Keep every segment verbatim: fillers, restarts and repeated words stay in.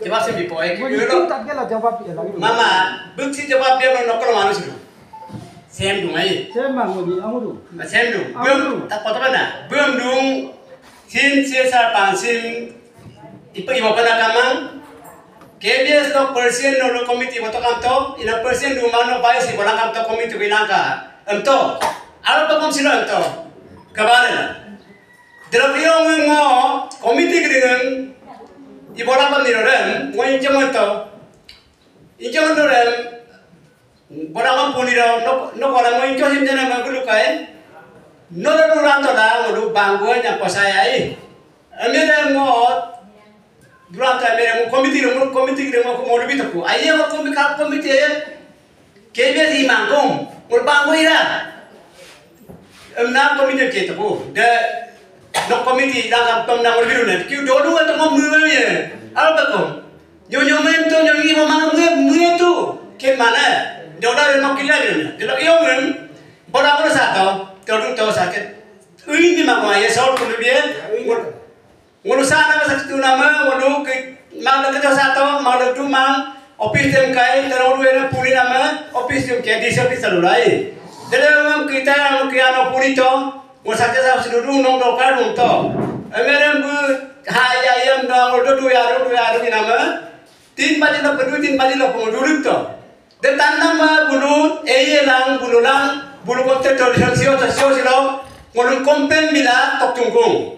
Jawab sim bipo, eh, Ngo kikilo. Itu tak kela jawab ya lagi. Mama, buk si jawab dia no nokol manu sidu. Sem dung ai. Sem mang ngoni, angu dung. Sem dung. Angu dung. Bum, tak foto mana? Bum dung. Sim, C S R pan sim. Ipe iwa pana kamang. K B S no president no, no committee foto kamto. Ina president dung mano bai si bola kamto committee binangka. Emto. Alo pakom sila emto. Kabare na. Delo iyong ngo committee kedingan. Ibola pam niro dem. Ngo injam emto. Injam emto dem. Bola pam puniro. No, no bola ngo injam sim jana magulu kai. No, no, no, ranto da, ngo du banggo nya posai ai. Ami dem ngo Durante mere mo committee mo committee mo ko mo bitaku. Aye mo committee ka committee. K B S imang kom. Mo banggo ira. Emna committee ke taku. De no committee da kam tom na mo biru ne. Kiu dolu to mo mu ye. Alba kom. Nyo nyo mem to nyo ni mo mang mu mu tu. Ke mana? Dola mo kila ni. Delo iyong em. Bola ko sa to. Dolu to sa ke. Ui ni ma ko aye sol ko biye. Ngolu sana masa kitu nama, ngolu ke, mang de kejo sato, mang de dumang, office dem kai, terong due na puli nama, office dem ke, D C office salulai. Dele ngam kita, ngam kiano puli to, ngolu sakte sa sidu dung, nong dokar dung to. Emerem bu, ha ya yam do, ngolu du ya dung, du ya dung nama. Tin baje lo pedu, tin baje lo pengudurip to. De tanam ma bulu, eye lang, bulu lang, bulu kote to sio, sio, sio, silo, ngolu kompen bila, tok tungkung.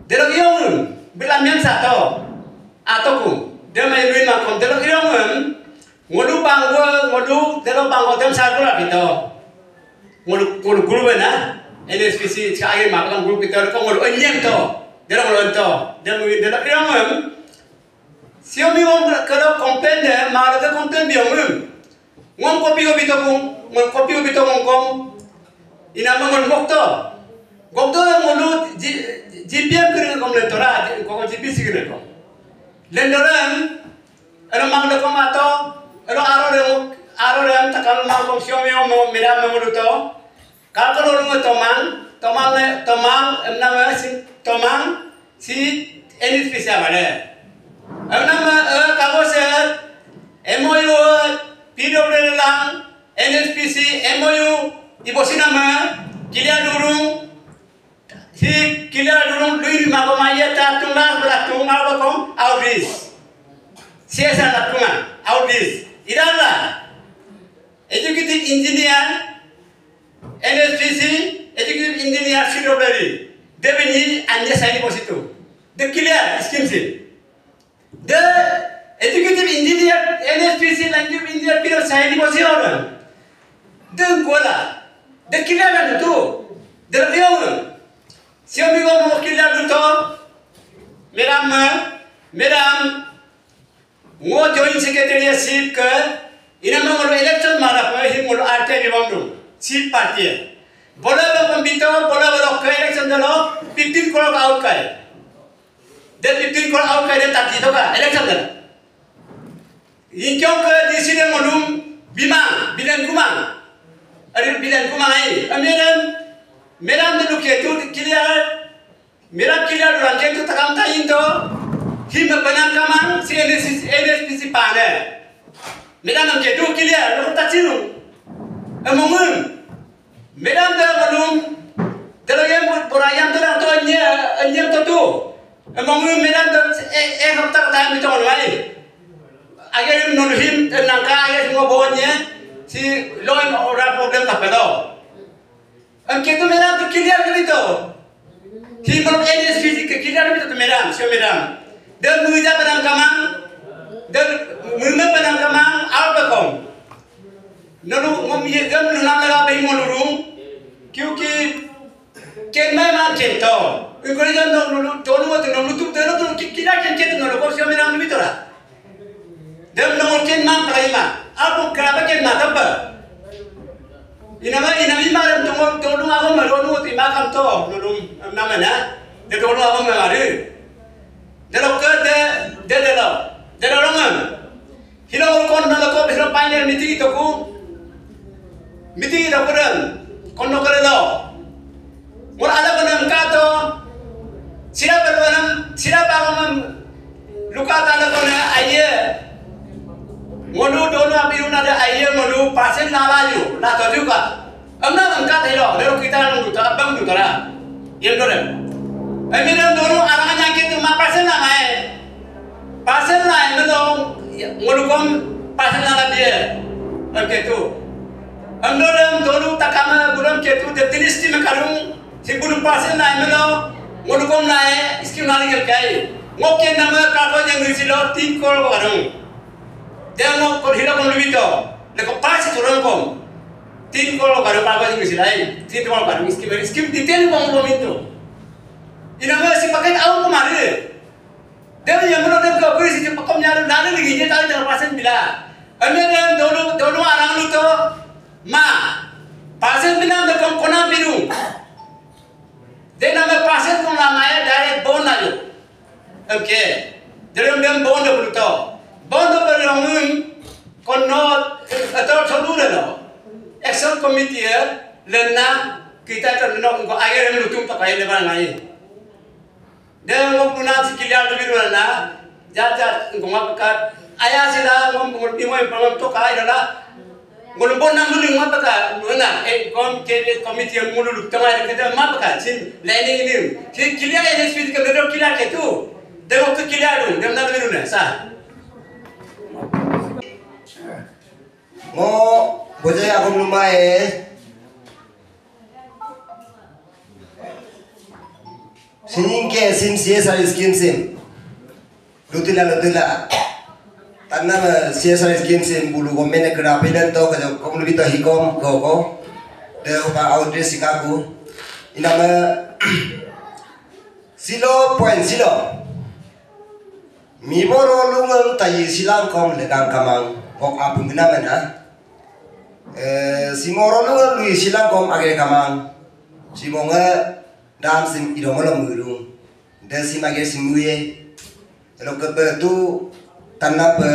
Delo iyong, bila mian sato. Atoku. Dema iluin makom. Delo iyong, ngolu banggo, ngolu, delo banggo, dem sarkula pito. Ngolu, ngolu guru bena. N S P C, sa air makan guru pito, ko ngolu enyem to. Delo ngolu ento. Delo, delo iyong, siomi wong kelo kompen de, mala de kompen biong. Ngom kopi ko bitokung, ngom kopi ko bitokung kom. Ina ma ngom gokto. Gokto ngolu G-, GPM kiri kom lentora, ko GPC kiri kom. Lentora, elo mang de kom ato, elo aro de, aro de takal mang kom siomi mo mira mo ngolu to. Kalko lolunge tomang, tomang le, tomang, emnam e si tomang, si N S P C abale. Emnam e, e, kago se, M O U, P W D lang, N S P C, M O U, ibo sinama, kilia durung, si kilia durung, lui mago maya ta tungal, bela tungal bakong, outreach. C S R la tungal, outreach. Idala, executive engineer, N S P C, executive engineer, C W D, debe ni anya saini bositu. De clear scheme si. De executive engineer, N S P C, executive engineer, piro saini bosi orang. De kuala. De clear kan tu. De leong. Siomi ko mo clear tu. Madam, madam, Ngo joint secretary sip ke, inama ngolu election mara pe, him ngolu R T I bibam dum, sip party. Bola ba pembito, bola ba ke election delo, fifteen crore out kai. De fifteen crore out kai de thirty to ka, election delo. Inkyong ke D C de ngolum, bimang, bilen kumang. Ari bilen kumang ai, amedem, medam de luke tu, clear. Mira clear duran jetu takam ta indo. Him benang kamang si N S P C, N S P C pane. Mira nam jetu clear lo ta chinu. Emongum. Mira da malum. Delo yem borayam delo to anye, anye to tu. Emongum mira da e, e hapta ta mi to mai. Age nolu him nangka age mo bonye. Si law and order problem ta pedo. Em ketu meram tu clear gitu. Him N S P C ke clear gitu tu meram, sio meram. Dan muja padang kamang, dan mume padang kamang, apa kom? Nolu ngom ye gam nunam lega pe ngolu rung. Kyunki ken mai ma ken to. Ingkori jan nolu tolu watu nolu tu tolu tu ki-, kila ken ken nolu ko sio meram bitora. Dem nongol ken mang pala ima. Aku keraba ken mang tamba. Inama, inama ima dem tongol, tongol dung aku ma, tongol dung ima kam to, nulung, nama na. De tongol dung aku ma, mari. De lo ke, de, de, de lo. De lo longan. Hilo kon na lo ko, hilo pioneer meeting itoku. Meeting itoku dem. Kon no kere lo. Mur ada ko nem kato. Sira pe lo nem, sira pe ko nem. Tuka tanda kone aye. Ngolu donu api una de aye ngolu pasen na laju na tojuka. Emna engkat hilo dero kita nung duta abang duta la. Yem dore. Emi dem donu arang nyangke tu ma pasen na mae. Pasen na emi dong ngolu kom pasen na la dia. Oke tu. Em dore donu takame bulan ke tu de tinis ti mekarung. Sibulu pasen na emelo, ngolu kom na e, skim na lingel kai. Ngoke nama kako yang ngisi lo, tin kol ko kadung. Dia ngok kol hila kom lubito, leko pasi turun kom. Tin kol ko kadung kako yang ngisi lai, tin kol ko kadung skim, skim detail kom kom itu. Ina ma si pakai au ko mari. Dia yang melo dem ko kuri si pakom nyaru nani lagi je tahu jangan pasen bila. Ame dem dolu, dolu arang lu to, ma. Pasen bina de kom kona biru. Dena me paset kong lama ya direct bon ayo. Oke. Derem dem bon do bruto. Bon do berlongun kono atau solu de lo. Action committee ya lena kita to no ko ayer lutung to kai le bang ai. Dem ngok nuna si kiliar lebih dulu na. Jajat ngoma pekat. Ayah sila ngom ngom imo yang pangam to kai dala. Ngolum bon nam luling mapaka, ngona, eh, kom, ke, komiti yang ngulu luk tamai kete mapaka, sin, learning ini. Sin kiliar ya, speed ke bedo kiliar ke tu. Demo ke kiliar dong, dem nam luling na, sa. Ngo, bojai aku lumai, eh. Sining ke sim C S R scheme sim. Lutila, lutila. Tanna, eh, C S R scheme sim bulu government e kena payment to kajo kom lubito hikom ko ko. De upa outreach sikaku. Inama silo point silo. Miboro lungem tayi silang kom legang kamang. Kok apu mina mena. Eh, simoro lungem lui silang kom agere kamang. Simonge dam sim idomolo murung. De sim agere sim uye. Elo kepe tu tanna pe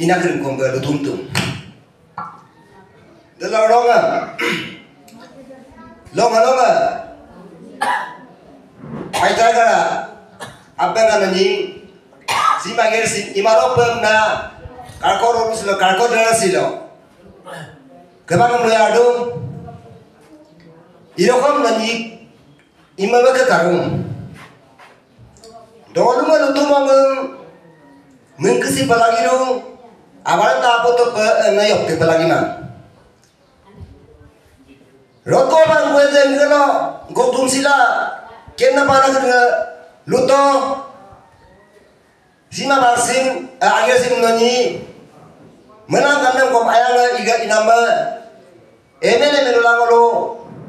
ina kering kom be lutum tum. De lo longa. Longa, longa. Paita kara. Apa ngana ni? Sim agere sim imaro pem na. Karko ro silo, karko dara silo. Kebang lo yadu. Irokom na ni. Ima baka karung. Dolu ma lutu mangeng mengkesi palagi dong. Abaran na apo to pe, eh, na yok te palagi ma. Roko bang kue jeng kelo, gotum sila, kena para kena luto. Sima baksin, eh, agere sim nonyi. Menang kandang kom ayang, eh, iga inama. M L A menula ngolu,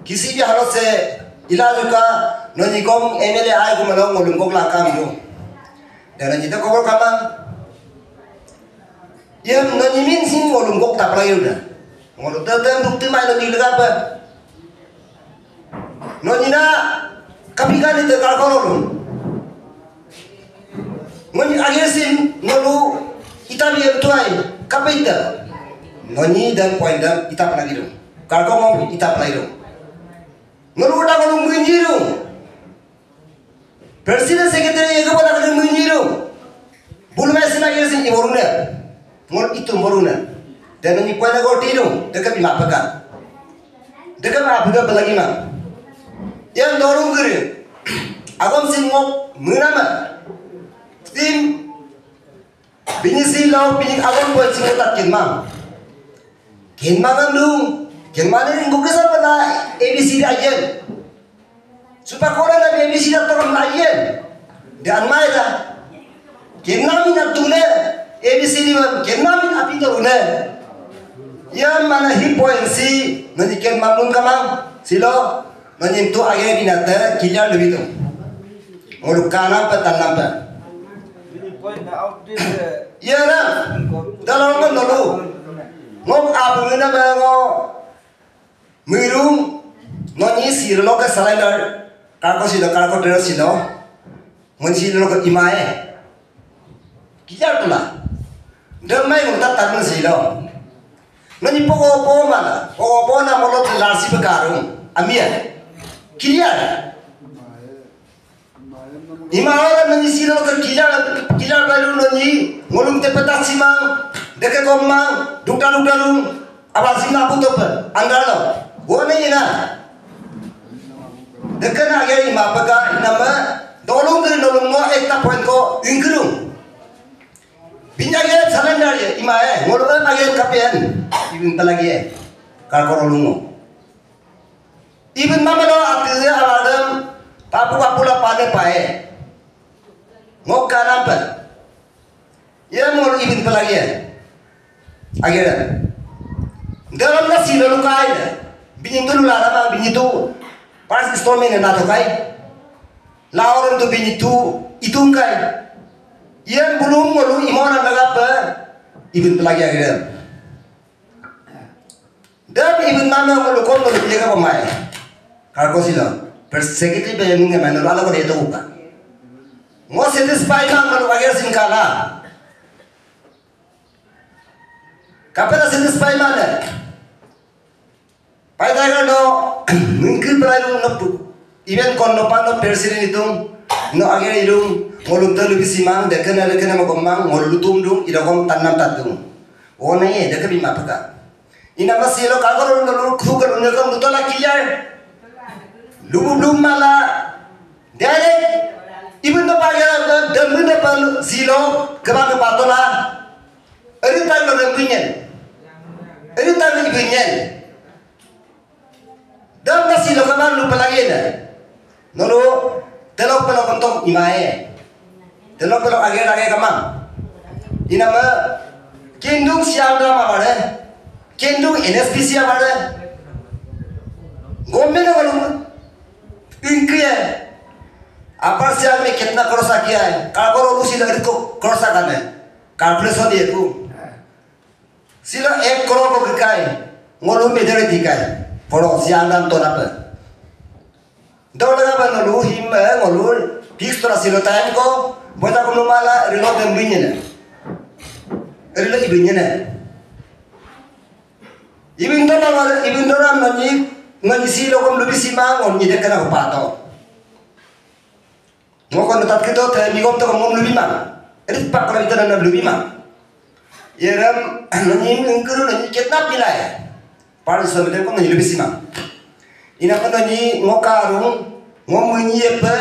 kisi bi halot se, ila juga, nonyi kom M L A ai kumalo ngolum kok lakam do. Dan nonyi te kobor kamang. Iya, nonyi min sim ngolum kok taplai udah. Ngolu te, te, bukti mai nonyi lega apa? Nonyi na, kapikan ite kalkololu. Nonyi agesin, ngolu, ita bi tuai, kapita. Nonyi dan poin dan, ita palagi dong. Kalko ngom, ita palagi dong. Ngolu udah ngolu menyiru. President secretary ega pada kena menyiru. Bulu mai sina agesin, i boruna. Ngol itu boruna. Dan ini kuana gol tidu, dekat lima pekan. Dekat apa pekan lagi mah. Yang dorong kiri. Agom sim ngok menama. Sim bini si lau bini agom buat sim tak kenmang. Kenmang andung. Kenmang ini bukan sama lah A B C D aja. Supa kora na A B C D torom na yen. De anmai da. Kenna min atune. A B C D man. Kenna min api torune. Ya mana hi point si. Nani ken manun kamang. Silo. Nani tu age binate. Kiliar lebih tu. Ngolu kanam pe tanam pe. Ini point na out this, eh, ya na. Dalam kan dulu. Ngok abu ngena ba ngo. Muiru, nonyi sirlo ke surrender, kako silo, kako dero silo, ngon sirlo ke imae. Kijar tula. Demai ngurta tarun silo. Nonyi pogo po mana, pogo po na molo tu larsi pe karung. Amia. Kijar. Ima ora nani silo ke kilar, kilar baru nani, ngolum te petas simang, deke komang, dukta dukta dum, abal simna putope, andalo. Wone ina. Deke na ager ima peka, inama, dolung ke dolung mo, ekta point ko, ingkerung. Binya ge surrender ye, ima e, ngolum ager kapien, ibin pelagi e, kalkoro lungo. Ibin mamalo ati aladem, papu papu la pade pae. Ngok kanampe. Ye ngolu ibin pelagi ye. Agere. Dalam na silo lukai ye. Binyi tu lula nama binyi tu. Pas installment na tokai. Laoran tu binyi tu itungkai. Ye bulum ngolu imona nagape. Ibin pelagi agere. Dem ibin mame ngolu kom ngolu biye ka pamai. Kalko silo. Persekiti be nunge mano ala ko deto uka. Ngo satisfy ma ngolu ager singkala. Kapela satisfy mane. Pai tiger no mungkin pelai dung no pu. Even kon no pan no president itung no ager idung ngolum telu bisi mang dekena dekena makomang ngolu tum dung idakom tanam tatung. One ye deke bima peka. Ina masilo kagoro no lulu kugoro no kam dutola clear. Lubu blum mala. Dere. Even no paga dem no pan silo kebang kepatola. Eri tan no dem binyen. Eri tan no binyen. Dem na silo kebang lupa lagi na. Nolo, telok pelok kentong imae. Telok pelok age age kamang. Inama, kendung siang dama bare. Kendung N S P C bare. Gombe na walu. Ingkiye. Apar siang me kitna cross kiya hai. Kalkoro lusi lagi ko cross kane. Calculation ye ku. Sila ek crore ko kikai, ngolu majority kai, poro siang dan tona pe. Dau lega ba ngolu him, eh, ngolu fix tora silo time ko, bota ko lumala, rilo dem binyene. Rilo ibinyene. Ibin dora ngolu, ibin dora ngolu, ngolu silo kom lubi sima, ngolu nyide kena ko pato. Ngo kon tat kito te mi gom to ngom lubi ma. Eri pak kala ita na lubi ma. Yeram nani ngkuru nani kitna pilai. Paris so mete ko nani lubi sima. Ina ko nani ngo karung, ngom munyi epe,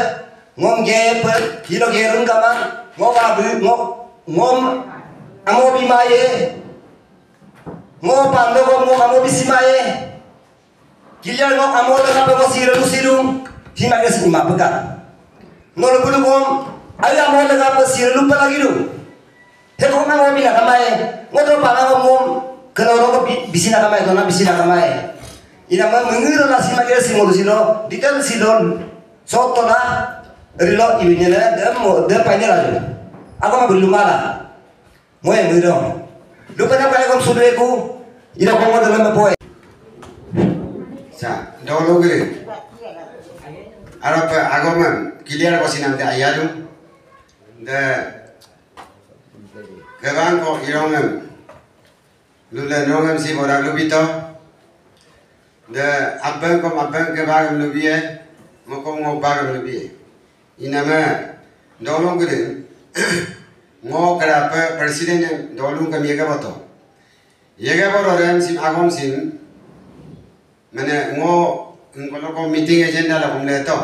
ngom ge epe, kilo gerung kama, ngo babu, ngo, ngom amo bimaye. Ngo pando ko ngom amo bisimaye. Kilyar ngok amo lega pe ngo sira lu siru, hima ges ima peka. Nolo bulu ngom, ayo amo lega pe sira lu pala gidu. He ko ngom bina kamae, ngo to pala ngom, kena ngom bi-, bisina kamae, tona bisina kamae. Ina ma mengiro la sima ges simo lu silo, detail silo, soto la, rilo ibinyela, dem mo, dem paine la. Ako ma bulu mala. Moe mudo. Lupa na pale kom sudu eku. Ida komo dalam boy. Sa, dolo gede. Ara pe agoman clear ko sinam te ayadu. De kebang ko irongem. Lule nongem si borak lubito. De abang kom abang kebang lubie. Ngoko ngobang lubie. Iname, dolung gede, ngo kerape presiden yang dolung kami yega boto. Yega boto dem sim agom sim, mane ngo, ngkolo ko meeting agenda la kumleto.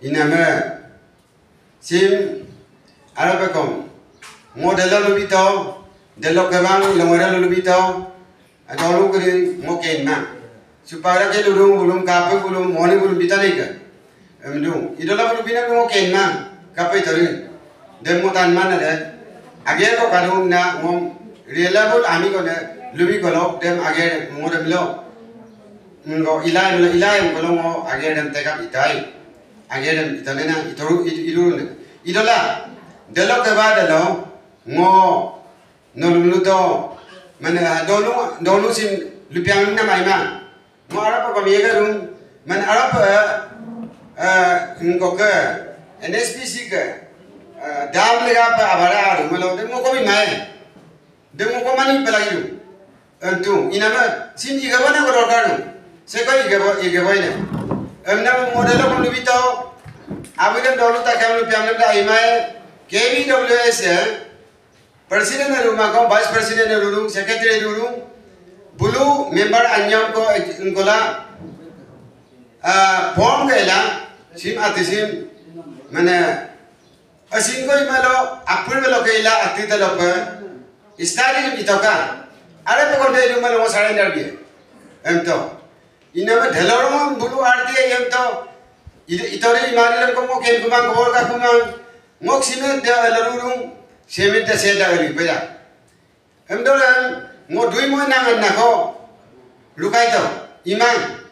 Iname, sim, arape kom, ngo delo lubito, delo kebang, longore lubito, Adolu kering ngo kenma. Supaya ke dudung bulum kape bulum moni bulum bitalika. Emdung. Idola bulum bina ngo kenma. Kape tori. Dem ngo tanman ade. Age ko kadung na ngom reliable ami ko ne lubi ko lo dem age ngo dem lo. Ngo ilai lo ilai ko lo ngo age dem tekap itai. Age dem itane na itoru it-, iru ne. Idola. Delo keba delo ngo Nolu luto, mane, ah, dolu, dolu sim lupiang na maima. Mo arap ko miega rum, mane arap, eh, eh, ngko ke, N S P C ke, eh, dam lega pa abara rum, malo, de mo ko mi mai. De mo ko mani pelagi rum. Entu, inama, sim iga bana ko dorkar rum. Seko iga bo, iga bo ina. Emna modelo ko lubito, Abidem dolu takamlu piamlem da imae K B W S e President e ruma ko, Vice President e rurung, Secretary rurung, bulu member anyam ko ek-, engkola, ah, form ke ila, sim ati sim, mane, asing ko imalo, apur belo ke ila, ati telo pe, study itoka. Are pe konde ilu malo surrender biye. Emto. Inama dhelorong bulu arti em to. Ito, itori imari lem ko ngo ken kumang, kobor ka kumang. Ngok simet da larurung, simet da seda eri peda. Em dolan, ngo dui mo nangan nako. Lukai to, imang.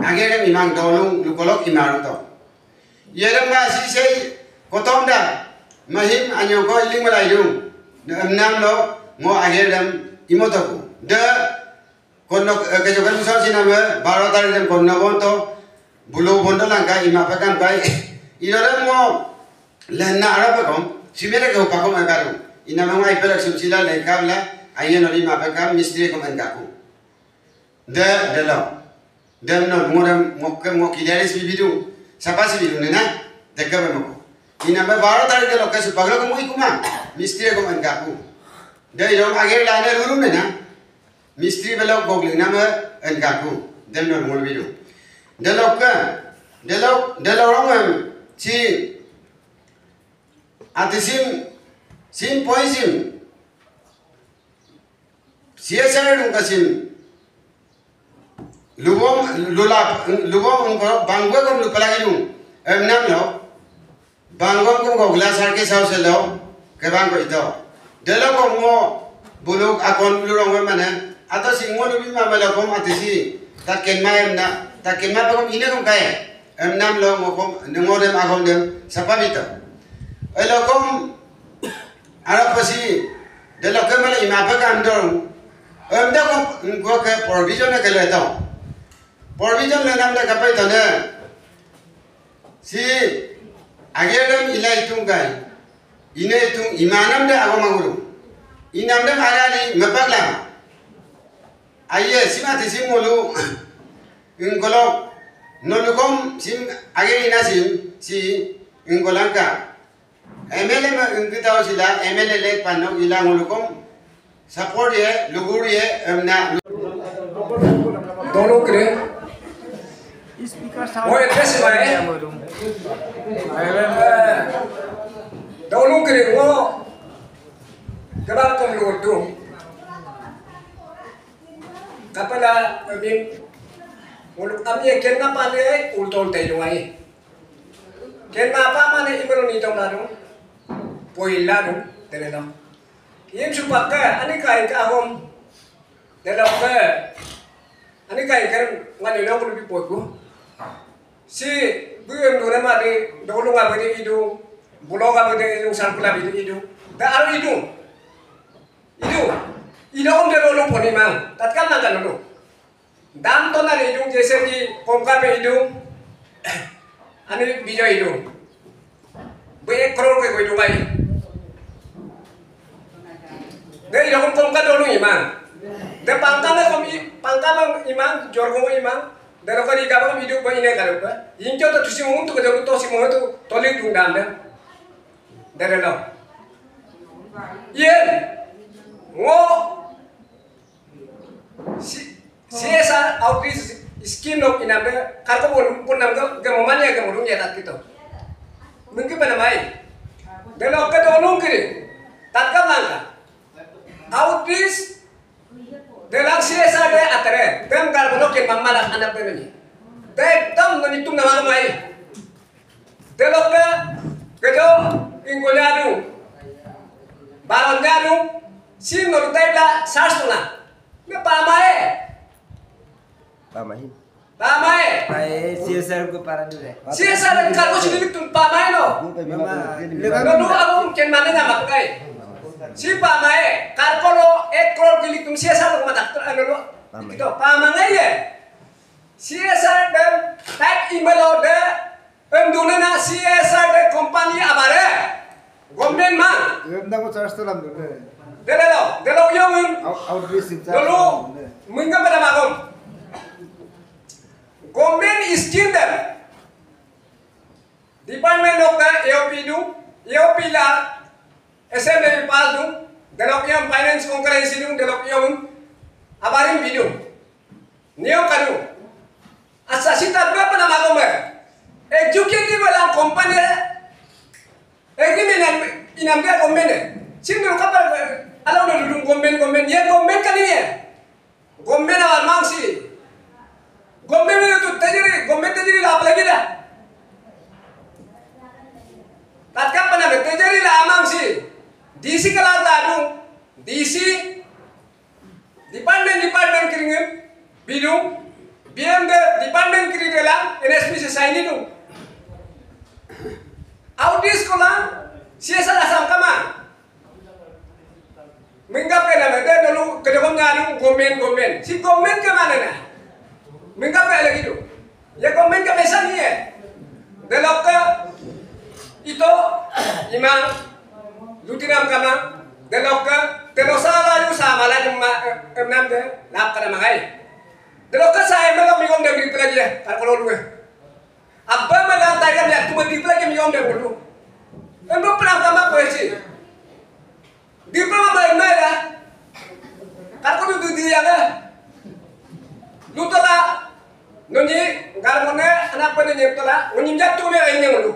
Agerem imang dolung, lukolok imaru to. Yerem ma si sei, kotom da. Mahim anyong ko iling malaidung. Em nam lo, ngo agerem imotoku. Da, Kono, eh, kejokan misal siname, baro tarik dem kono bonto, bulu bonto langka, ima pekam kai. Ino dem mo, lenna ara pekom, simere ke upakom ekaru. Ina mama ipelak sumsila lengkabla, ayen ori ima pekam, mistri kom enkaku. De, delo. Dem no, mo dem, mo ke, mo kilaris bibidu, sapa si bidu nena, deka be moko. Ina be baro tarik de loke supaglo kom ikuma, mistri kom enkaku. De idom ager lane ruru nena, Mistri belok gogling nama enkaku, dem no ngol bidu. Delok ke, delok, delok rongem, si, ati sim, sim poi sim, C S R dung kasim, lubong, lulap, lubong engko, banggue kom lupalagi dung, em nam lo, Bangkom kum ko glass arke sau selo, kebang ko ito. Delo kom ngo buluk akon lurong we mane, ato si ngo lubi ma belo kom atisi, taken ma em na, taken ma kom ine kom kai. Em nam lo ngo kom, ngo dem akon dem, sapa bito. Elo kom, ara pasi, delo ke mane ima pe kam dorong. Em da kom, ngo ke provision ke leto. Provision le nam da kapai to ne. Si, agerdem ila itung kai. Ine itung imanam de agom aguru. Inam dem arali mepaglam. Aye, sima ti sim ngolu. Ingkolok. Nolukom sim ager ina sim. Si, ingkolangka. M L A me engkitau sila, M L A le panok ila ngolukom. Support ye, lugur ye, emna. Dolo kere. Speaker sound. Wo, address ba, eh? Eh, dolo kere, wo. Kebab kom lugur tu. Kapala, amin. Ngoluk ami kenna pale, ultol taido ai. Kenna apa mane imelo ni tong ladung. Poi ladung, telelo. Yem supak ke, ani kain ke ahom. Delok ke, ani kain ke, ngani lo kulu bi poi ku. Si, bu em dona ma de, dolu nga bede idu, bulo nga bede idu, sarkula bede idu. Da aru idu. Idu. Idu om de dolu poni mang. Tatkal nang kan dolu. Dam to nani idung, jaise ki Komkar pe idung, ani Bijoy idung. Be ek crore ke koi idung ai. De idung Komkar dolu imang. De Pangkang me kom i, Pangkang me imang, Jorgo me imang. De lo kari gabang idung be ine karu be. Injo to tusi mung tu ke dolu to si mung tu toli dung dam de. De de lo. Ye. Ngo Si, C S R outreach scheme nok inam de, karko pun, pun nam ke, ke mamania ke murung ya tat kito. Mungkin pada mai. Delok ke dolung kiri. Tatkam langka. Outreach, delok C S R de atre. Dem karko nok ke mamala anak de nani. Dem tam nani tum nama mai. Delokke kejo ingko nyadu, baron nyadu, sim nolu taibla sars tuna. Ne pamae. Pamain. Pamae. Pae C S R ko para dure. C S R karko si lilik tun pamae no. Mama, Nolu abang ken mana nama pakai. Si pamae. Karko lo ek crore lilik tun C S R lo madak tun ano lo. Pamae. Gitu pamae ye. C S R dem type email lo de. Em dune na C S R de company abare. Government ma. Em da ko charge to lam dune. Delo, delo yong em. Out-, outreach in charge Delo, to lam dune. Mingga pada magom. Government scheme dem. Department of the A O P dung, A O P la assembly pass dung, delok iam finance concurrence dung, delok iam abarim bidung. Neo kadu. Asa sita dua pernah magome. Executive lang company agreement inam dia government. Sim dulu kapal alau dulu government, government, ya government kali ya. Government awal mangsi. Government itu tajiri, government tajiri lah apalagi dah. Tatkap pernah tajiri lah amangsi. D C kelar tadung, D C department, department kiringin bidung, B M de department kiring dela N S P se sign idung. Audit sekolah, C S R asam kama. Minggape na mede nolu kedokom nyaru gomen gomen. Si gomen ke mana na? Minggape lagi tu? Ya gomen ke pesan ni ya. Delokke ito imang lutinam kama. Delokke telo sala yu sama la jema emnam de lap kana magai. Delokke sa emelo migom de bipelagi ya. Karkolo lu ya. Abba malang taiga miak tuma dipla ke miom de bulu. Embo perang kama ko esi. Dipla ma bai mai la. Karko du du dia ga. Lutola. Noni garmone anak pada nyetola. Noni jatu me aine bulu.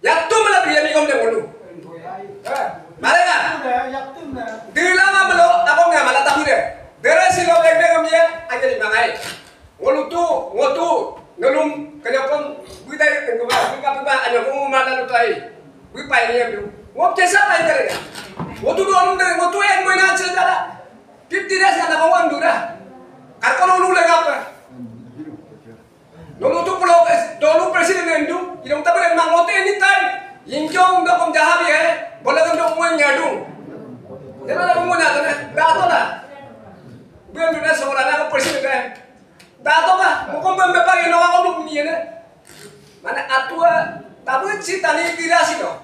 Yatu mala dia miom de bulu. Mala ga. Dila ma bulu. Abong ya mala tabu de. Dere silo beng beng amia. Aja di mangai. Ngolu tu, ngo tu, ngelum, kenyokon, buitai, kengkeba, buka, buka, anya, ngomong mana lu tai. Bui pai ni, bui. Ngo kesa pai kare. Ngo tu, dolu, ngo tu, eh, ngo ina, cedara. Fifty days, kata, ngo, andu, dah. Karko, nolu, le, ngapa? Nolu tu, pulau, eh, dolu, presiden, endu, idong, tabar, emang, ngo tu, anytime. Yingkyong, dok, om, jahabi, eh. Boleh, dok, mo, nyadu. Dia mana, mo, nyadu, eh. Dah, tu, dah. Bui, andu, dah, sekolah, dah, presiden, eh. Dato ka, mukom bembe pagi no ako muk ni ne. Mana atua, tabu si tani kira si no.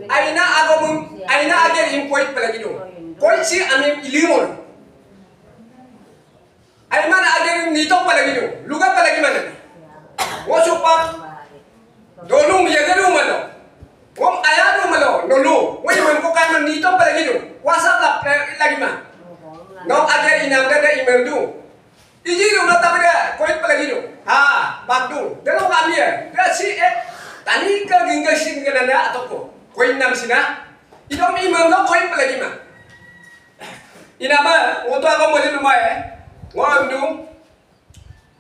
Aina ako mum, aina age im koit palagi no. Koit si ami ilimon. Aina age im nitok palagi no. Luga palagi mana? Wo supak. Dolung ya garu malo. Ngom ayah do malo, nolu. Woi man ko kan man nito pala gidu. WhatsApp la lagi ma. Ngom age inam dada imam du. Iji do mata beda, koin pala gidu. Ha, bakdu. Delo kami ya. Da si eh. Tani ka gingga sin gana na atoko. Koin nam sina. Idom imam do koin pala gima. Inama, ngoto ako mo di lumae. Ngom du.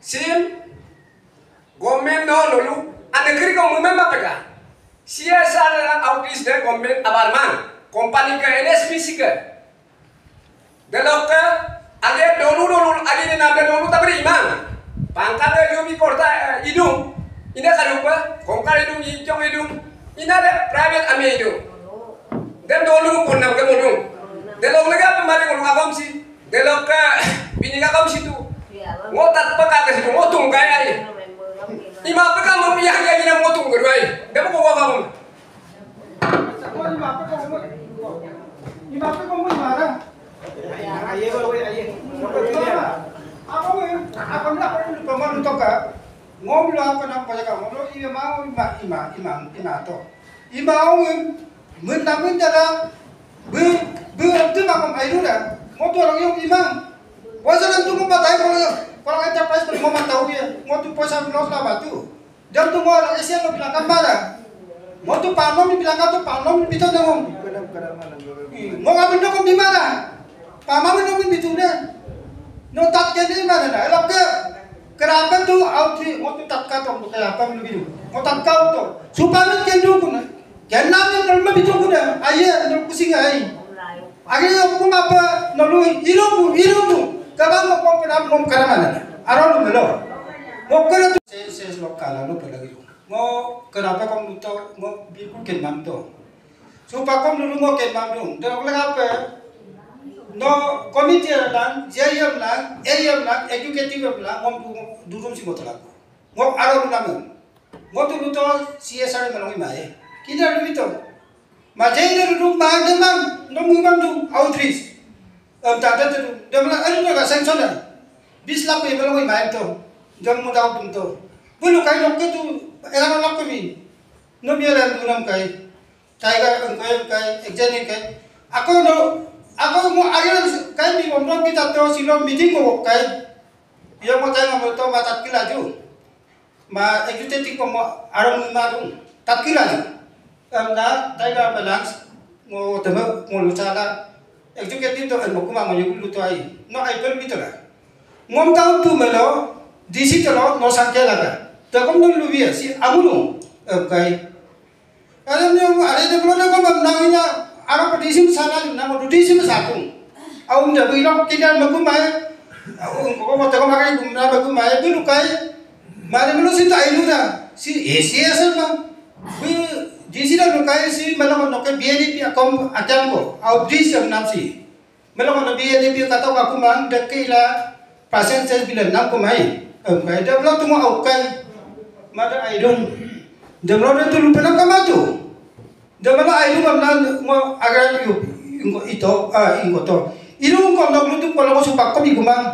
Sim, government no nolu, ane kiri ko mumen mapeka. C S R outreach de government abar mang, company ke N S P C ke. Delokke, age dolu dolu, age de nade dolu tabri imang. Pangkat de yumi korta, eh, idung. Ina karupa, kongkar idung, ijong idung. Ina de private ami idung. Dem dolu ko nam ke modung. Delok lega pemari ngolu agom si. Delokke bini ka kam situ. Ngo tatpeka ke situ, ngo tungkai ai. Ima peka mom iya iya ina ngo tungkai ai. Demo ko kam. Ima peka mom. Ima peka mom imara. Aye ba, aye. Ako, ako na ako ni pamanu toka. Ngom lo apa na pala ka, ngom lo ima, ima, ima, ima, ima to. Ima ongin, mun namun jala, bu, bu, tu makom airu da. Ngotu orang yang imang. Wasa dan tu ngom batai kalau, kalau enterprise pun ngom tahu dia. Ngotu poisa loss lah batu. Dan tu ngom orang Asia lo bilang kan mana? Ngotu panom bilang kan tu panom bito dengom. Ngom abin dengom di mana? Pamam no bin bitu ne. No tat ke ni mana na. Elok ke. Kenapa tu au ti, ngo tu tatka to, kenapa melu bidu? Ngo tatka to. Supaya kendu kuna. Kenapa melu bidu kuna? Aye, melu kusing ai. Agi aku ngapa melu irumu, irumu. Kaba ngo ko kenapa ngom karamana? Aro lu melo. Ngo kena tu. Ses, ses lokal lalu pada gitu. Ngo kenapa kom luto, ngo bilkul kenam to. Supakom lulu ngo kenmang dung. Delok legape? No committee lang, J M lang, A M lang, executive lang, ngom du-, durum si ngo telaku. Ngom aro du langem. Ngo tu luto C S R malong imae. Kida lu ito. Majai de duduk mang demang, no mumang du, outreach. Em, tata tu, dem la, anu ka sanction na. Bis lakh ko ibalong imae to. Dem mo daw tum to. Bulu kai nok ke tu, egaro lakh ko mi. No biar yang dunam kai. Tiger engkai kai, executive kai. Ako no, ako mo agil kai mi bomdom kita to silo meeting ko kai. Yo mo kai mo to ma tatkila ju. Ma executive ko mo aram ma du. Tatkila ju. Em na Tiger balance mo teme mo lusala. Executive to mo kuma mo yukulu to ai. No ai pel bitala. Ngom tau tu melo, D C telo no sangke laga. Takom no lubi si amunu. Em kai. Are ne, are ne bolo ne ko mam nangina, aro ko D C sana na mo D C satung. Aum da bilo kida magu mai. Aum ko ko teko makai gumna magu mai bilu kai. Mare melo si ta ilu da. Si A C S ma. Bi D C da lukai si melo ko noke B N P akom atam ko. Au D C nam si. Melo kono B N P kato kakumang deke ila percentage bila nam kumai. Em kai da melo tumo au kai. Mada aidung. Da melo da tulu penam kamatu. Da melo aidung am nan mo agar yu ingko ito ah ingko to. Idung ko nok lutuk ko loko supak ko bikumang.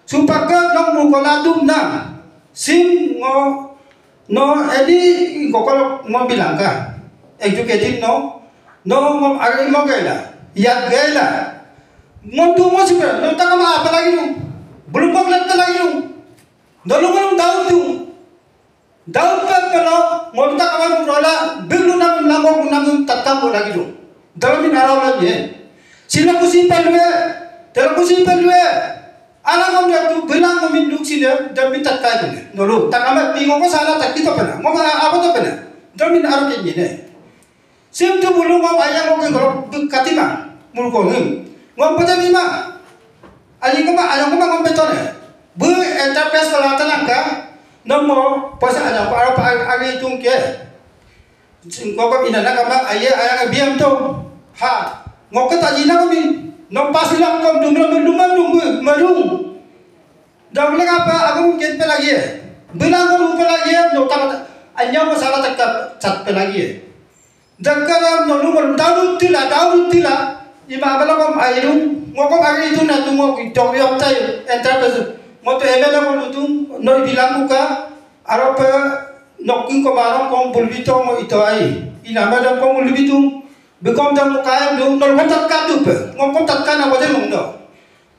Supaka nong mukolatum na sim ngo no edi ingko kolo ngom bilangka. Educated no no ngom agri mo gela yat gela ngom tu mo sibra no takama apa lagi dong belum kok lagi dong dolu belum daun tu daun pe pelo ngom takama rola belu nam langok nam tatam lagi dong dalam minarau lagi. Sila kusi pelue tela kusi pelue. Ala ngom da tu bilang ngom min duk sini da min tatkai bune. Nolu tak amat di ngom sala tak kita pena. Ngom apa tu pena? Da min aru ke ni ne. Sim tu bulu ngom ayang ngom ke golok duk katima. Mulu ko ngim. Ngom pada lima. Ayang kema ayang kema ngom beton ne. Bu enterprise kala tanang ka. Nomo posa ayang ko arapa agi tung ke. Singkoko ina na kama aye ayang biam to. Ha, ngoke tajina kami. No pas ilang kom dumla menduma dumbu marung. Dam le apa aku mungkin pelagi. Bilang ko lupa lagi no tak anyam masalah tak cat pelagi. Dakara no lu daru tila daru tila. Ima abala kom airu. Ngokom agi itu na tu ngok dok yop tai enterprise. Ngoto emela ko lutung no bilang buka. Arope nokking ko barong kong bulbito ngo ito ai. Ina madam kong bulbito. Bekom dam ko kayam dong nol ko tatka tupe. Ngom ko tatka na wajan nong do.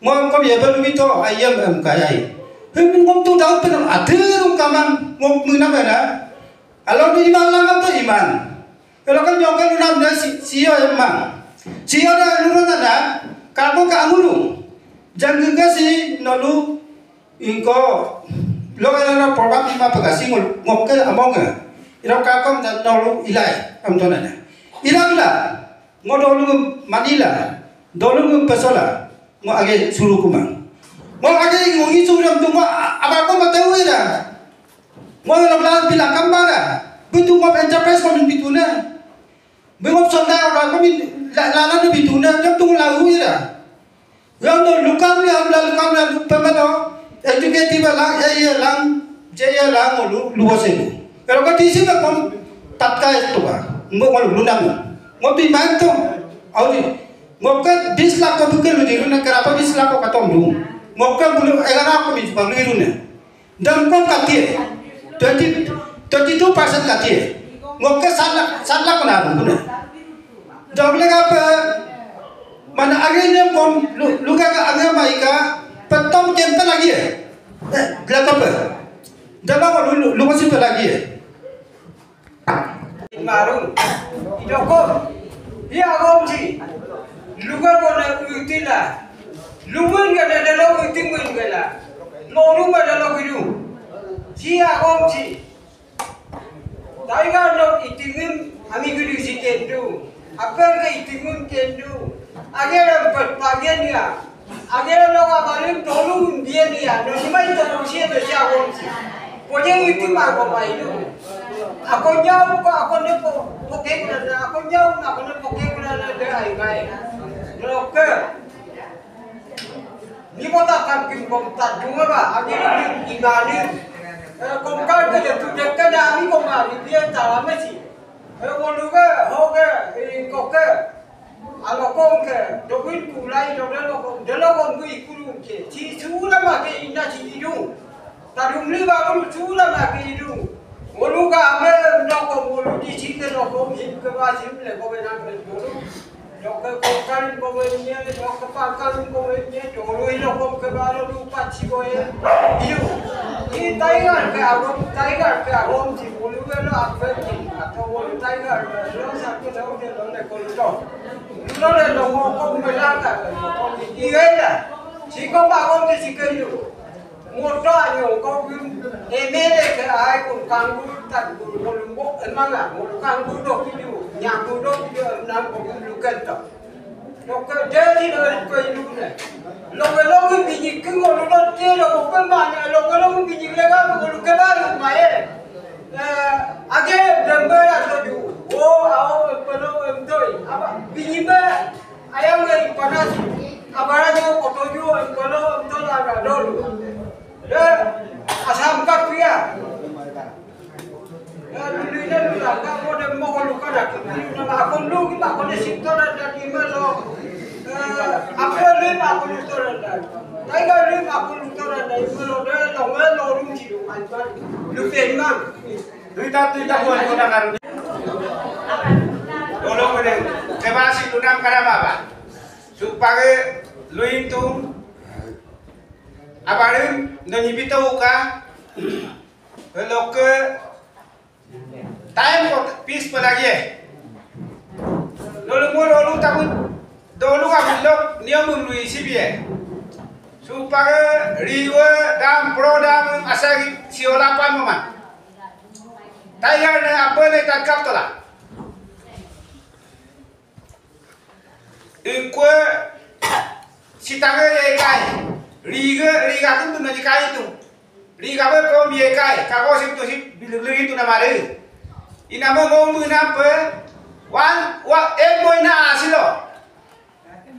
Ngom ko ye bulbito ayam em kayai. Hem ngom tu daun penam aterung kamang ngom muna mena. Alo ni iman langam to iman. Elo kan nyokal unam na si sio emang. Sio na lurun na kako ka anguru. Jangga si nolu Ingko, lo ela na program ima pegasi ngol, ngokke among e. Ira kakom dan nolu ilai, am tonanya. Ira ila, ngo dolu manila, dolu pesola, ngo age suru kumang. Ngo age ngo isu dam tu ngo, a- apa ko matau ira. Ngo ela bela bila kambara, betu ngo enterprise ko min bituna. Bengop sonda ora ko min, la la la bituna, jam tu lau ira. Yando lukam le amla lukam le lupe melo. Educative lang, A E lang, J E lang, lu, lu bose lu. Pero ka tisi me kom tatka esto ba. Ngo ngolu lunam. Ngo bi manto. Audi. Ngo ke bis lakh ko buke lu diru na kerapa bis lakh ko katom lu. Ngo ke bulu egara ko bi pa lu iru ne. Dam kom katie, twenty, twenty two percent katie. Ngokke salak, salak kona bukuna. Dam lega pe, mana age nem kom, lu, luga ka age maika, petom ken pe lagi e. Eh, lega pe. Dam ko lu, lu, lu kosi pe lagi e. Maru. Idoko. Iya gomji. Luga kona utila. Lumen gana dalo uti men gana. Loruma dalo gidu. Iya gomji. Taiga no itingin ami gidu si kendu. Apa ke itingin kendu. Agera empat bagian ya. Agera lo kabarin tolu dia dia. No cuma itu usia itu siapa sih? Pokoknya itu mah kok itu. Aku nyau kok aku ne po poke kuna aku nyau aku ne poke kuna ada ai mai. Loke. Ni kota kan kim kom ta dunga ba agera ni imani. Kom kan ke tu dekat dah ami kom ba dia tak lama sih. He ko luge, hoge, i koke. Alo kongke, doguin kulai, dogelo kong, delo kong gui kulungke. Si sula make inda si idung. Tadung liba bulu sula make idung. Oluka ame noko molu di sike noko him ke ba sim le ko bena ke dolu. Noko ko kan ko menye, noko pa kan ko menye, dolu ilo ko ke ba lo du pa si ko e. Iu. I tiger ke agom, tiger ke agom si molu ke lo ape si. Ato molu tiger ke lo sa ke lo ke lo le ko lo. Lo le lo ko ko me la ka. Iu e la. Siko ba agom si sike iu. Moto anyo ko gum emele ke ai kun kanggu tat kun kolumbo emanga molu kanggu do kidu nyaku do kidu nam ko gum lukento. Loke deli no ko ilune. Loke loke biji kingo ludo te loke pemane loke loke biji lega ko luke baru mae. Age dembera toju. O ao pelo emtoi. Apa biji ba Ayang dari panas, abaranya kotoju, kono, kono, ada dolu. De, asam kapia. De, dulu ini dulu, nggak mau dem mau luka dah. Nama aku lu, kita aku di situ dan dan di mana? Apa lu, aku di situ dan dan. Tiger lu, aku di situ dan dan. Di mana? De, dong, dong, dong, dong, dong, dong. Duita, duita, buat kota Garut. Dolo kode, kebasi tunam karababa. Supage luintung. Abarin, nonyi bito uka. Loke time ko peace pelagi. Lolu mo lolu takut. Dolu ka bilok, niom lui sibie. Supage riwe dam pro dam asagi siolapan moman. Tiger ne apa ne tangkap tola. Ikwe sitange ye kai. Riga riga kun tu nani kai tu. Riga be kom ye kai. Kako sim tu sim bilu bilu tu namare. Inama ngom inam pe. Wan wa e moina asilo.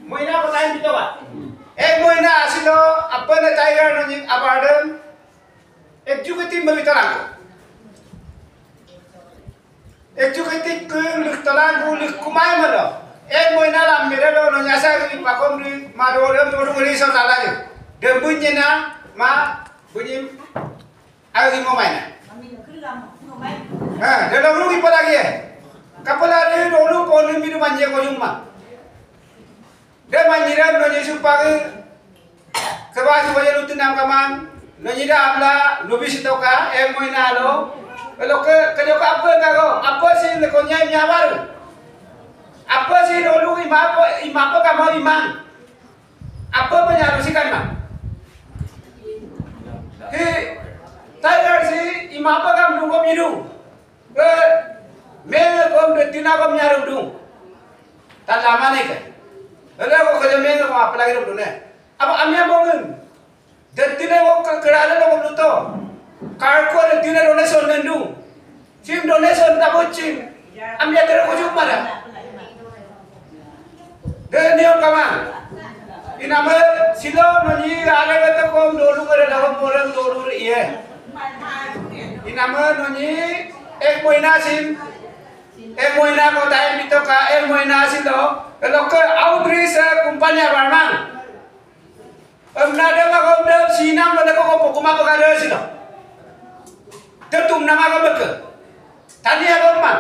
Moina ko time bito ba. E moina asilo apa ne tiger nani abadem. Executive mami talang. Executive ke luk talang ku luk kumai malo. E moina lam mere lo no nyasa ku pakom ri mado dem no ri so tala yo. Dem bunyi na ma bunyi ayo di mo maina. Ha, de lo rugi pada ge. Kapala de lo lu ko ni mi du manye ko yuma. De manyiram no nyi supage. Kebasi baja lutu nam kaman. No nyi da amla, no bisi toka, e moina lo. Loke, kejoka apa kago, apa si leko nyai nyabar. Apa si dolu ima apa, ima apa kamu imang. Apa penyaru si kan ma. Hi, tiger si ima apa kamu dungko miru. Be, menge kom de tina kom nyarum dung. Tala mane ke. Bele ko kerja menge kom apalagi dung ne. Apa amia bongen. De tina ko kerana lo luto. Kar ko de tina donation nendung. Sim donation tabo sim. Amia tere ko jumara. De niom kama. Inama silo nonyi ale bete kom dolu kere dalam morem dolu iye. Inama nonyi ek moina sim. Ek moina ko time bitoka ek moina silo. Loke outreach company abarmang. Emna dema kom dem sinam lo leko kom pokuma pekade silo. Tetum nama kom beke. Tani agom ma.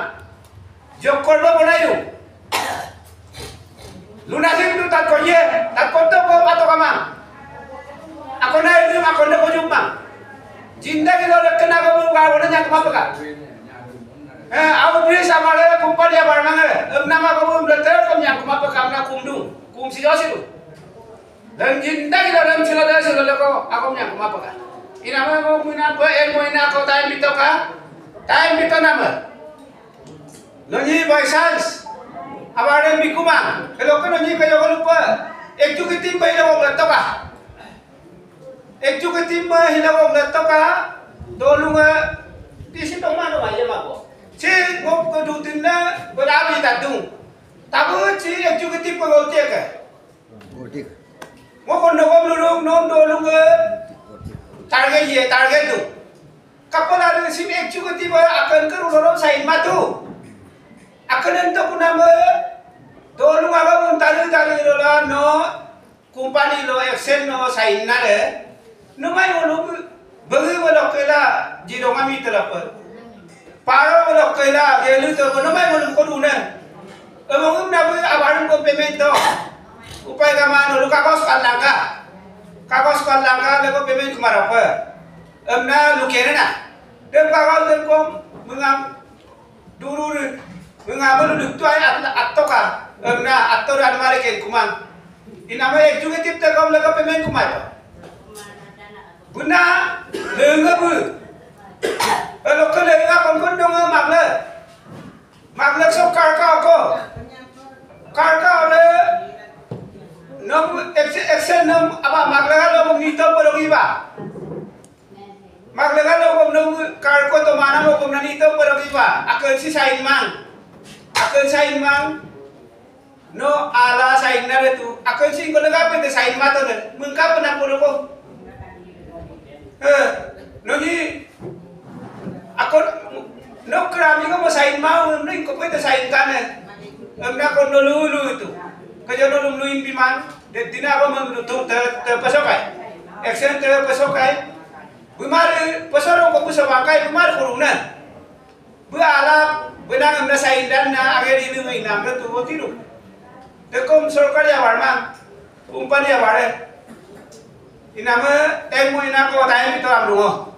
Jokor ba bonai du. Luna sim du tat ko ye, tat ko to ko ato kama. Ako na idu ako ne ko jumma. Jinda ki lo kena ko ba wona nya kama peka. Eh, au bri sama le kumpa dia barang nge. Em nama ko bum le ter ko nya kama peka na kum du. Kum si yo si du. Dan jinda kita dan sila dan sila leko, ako nya kuma peka. Ina mo mo ina ko e mo ina ko time bitoka. Time bito nama. Nonyi by chance. Aba ada bikuma. Kelo ke nonyi kayo lupa. Executive ba ila wong letoka. Executive ba ila wong letoka. Dolunga. Disi toma no aja mako. Si ngop ke dutin na berabi tadung. Tabu si executive ko golte ke. Ngo kon no kom lulung nom dolung e. Target ye target tu. Kapala de sim executive akan ke rulo nom sign matu. Akan ento kunam e. Dolung aga mun tari tari lola no company lo action no sign na de. No mai ngolu bagi wala kela jidong ami telapa. Paro lo kela gelu to kono mai ngolum kodune. Emong emna bu abarum ko payment to. Upai kama nolu kagos kan langka. Kagos kan langka leko payment kumar apa? Emna lukene na. Dem kagos dem kom mengam dururi. Mengam lu duk tuai at atoka. Emna ator admare ken kumang. Inama executive te kom leko payment kumar. Buna lenga bu. Elo ke lenga kon kon dong magle. Magle so karka ko. Karka le nom ex- excel nom aba magle lo bung nito porogi ba. Magle lo bung nom karko to mana mo bung nito porogi ba. Akan si sain mang. Akan sain mang. No ala sain na retu. Akan si ko lega pe te sain mato ne. Mengka pena poro ko. Eh, no ni Ako no kerami ko mo sain mau, no ingko pete sain kane. Emna ko no lulu itu. Kajo no lulu impiman. De dina ko mo no tu te te pesokai. Action te pesokai. Bumar pesoro ko busa bangkai bumar kuruna. Bu ala benang emna sain dan na ageri ini ngai nam tu botiru. Dekom sorkari awar mang. Company aware. Iname ek moina ko time ito amrungo.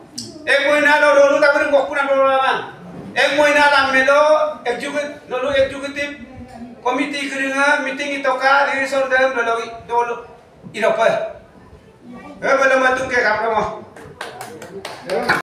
Ek moina lo dolu tabri bokuna dolu mang. Ek moina lam melo executive, dolu executive committee keringa meeting itoka reason dem dolu dolu irope. Belo matung ke kamrungo.